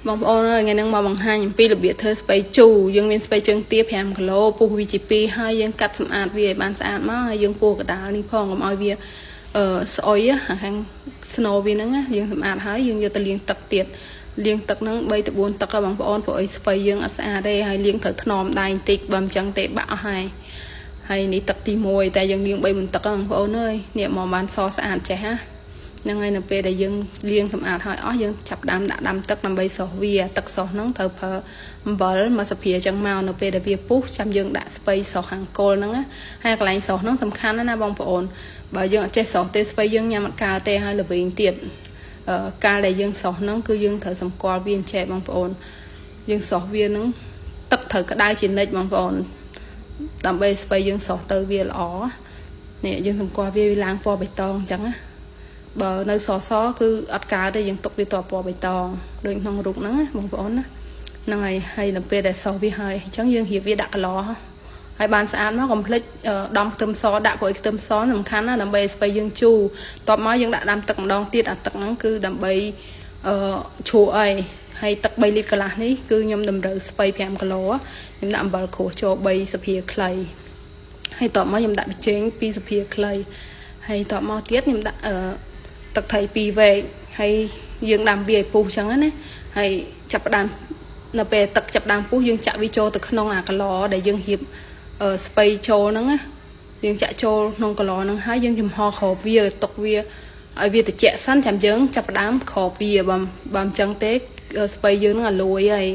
បងប្អូនអើយថ្ងៃនេះមកបង្ហាញអំពីរបៀបធ្វើស្ពៃជូរយើងមានស្ពៃជើងទា5គីឡូពុះវាជា2ហើយយើងកាត់សម្អាតវាឲ្យបានស្អាតមកហើយយើងពោះកដាលនេះផងកុំឲ្យវាអឺស្អុយខាងស្នូវាហ្នឹងយើងសម្អាតហើយយើងយកទៅលាងទឹកទៀតលាងទឹកហ្នឹង3ទៅ4ទឹកហ៎បងប្អូនព្រោះអីស្ពៃយើងអត់ស្អាតទេហើយលាងត្រូវថ្នមដៃបន្តិចបើមិនចឹងទេបាក់អស់ហើយហើយនេះទឹកទី1តែយើងលាង3 4ទឹកបងប្អូនអើយនេះមកបានសស្អាតចេះហាហ្នឹងហើយនៅពេលដែលយើងលាងសម្អាតហើយអស់យើងចាប់ដើមដាក់ដាំទឹកដើម្បីសោះវាទឹកសោះហ្នឹងត្រូវប្រើអំបិលមួយស្លាបចឹងមកនៅពេលដែលវាពុះចាំយើងដាក់ស្ពៃសោះខាងគល់ហ្នឹងហើយកន្លែងសោះហ្នឹងសំខាន់ណាស់ណាបងប្អូនបើយើងអត់ចេះសោះទេស្ពៃយើងញ៉ាំអត់កើតទេហើយល្វីងទៀតកាលដែលយើងសោះហ្នឹងគឺយើងត្រូវសម្គាល់វាអញ្ចេះបងប្អូនយើងសោះវាហ្នឹងទឹកត្រូវក្តៅជានិច្ចបងប្អូនដើម្បីស្ពៃយើងសោះទៅវាល្អនេះយើងសម្គាល់វាឡើងពណ៌បៃតងអញ្ចឹងណាបើនៅសសគឺអត់កើតទេយើងទុកវាតពណ៌បៃតងដូចក្នុងរូបហ្នឹងណាបងប្អូនណាហ្នឹងហើយហើយដល់ពេលដែលសោះវាហើយអញ្ចឹងយើងរៀបវាដាក់កឡហើយបានស្អាតមកកុំភ្លេចដំខ្ទឹមសដាក់ព្រោះខ្ទឹមសសំខាន់ណាដើម្បីស្ពៃយើងជូរតបមកយើងដាក់ដាំទឹកម្ដងទៀតអាទឹកហ្នឹងគឺដើម្បីអឺជ្រក់អីហើយទឹក3លីត្រកន្លះនេះគឺខ្ញុំតម្រូវស្ពៃ5គីឡូខ្ញុំដាក់អំបិលក្រួសចូល3ស្លាបព្រាខ្លីហើយតបមកខ្ញុំដាក់ប៊ីចេង2ស្លាបព្រាខ្លីហើយតបមកទៀតខ្ញុំដាក់អឺទឹកត្រី2វែកហើយយើងដាំវាឲ្យពុះអញ្ចឹងណាហើយចាប់ផ្ដើមនៅពេលទឹកចាប់ដើមពុះយើងចាក់វាចូលទៅក្នុងអាកឡដែលយើងរៀបស្ពៃចូលហ្នឹងណាយើងចាក់ចូលក្នុងកឡហ្នឹងហើយយើងចំហគ្របវាទុកវាឲ្យវាត្រជាក់សិនចាំយើងចាប់ផ្ដើមគ្របវាបើមិនចឹងទេស្ពៃយើងហ្នឹងអាលួយហើយ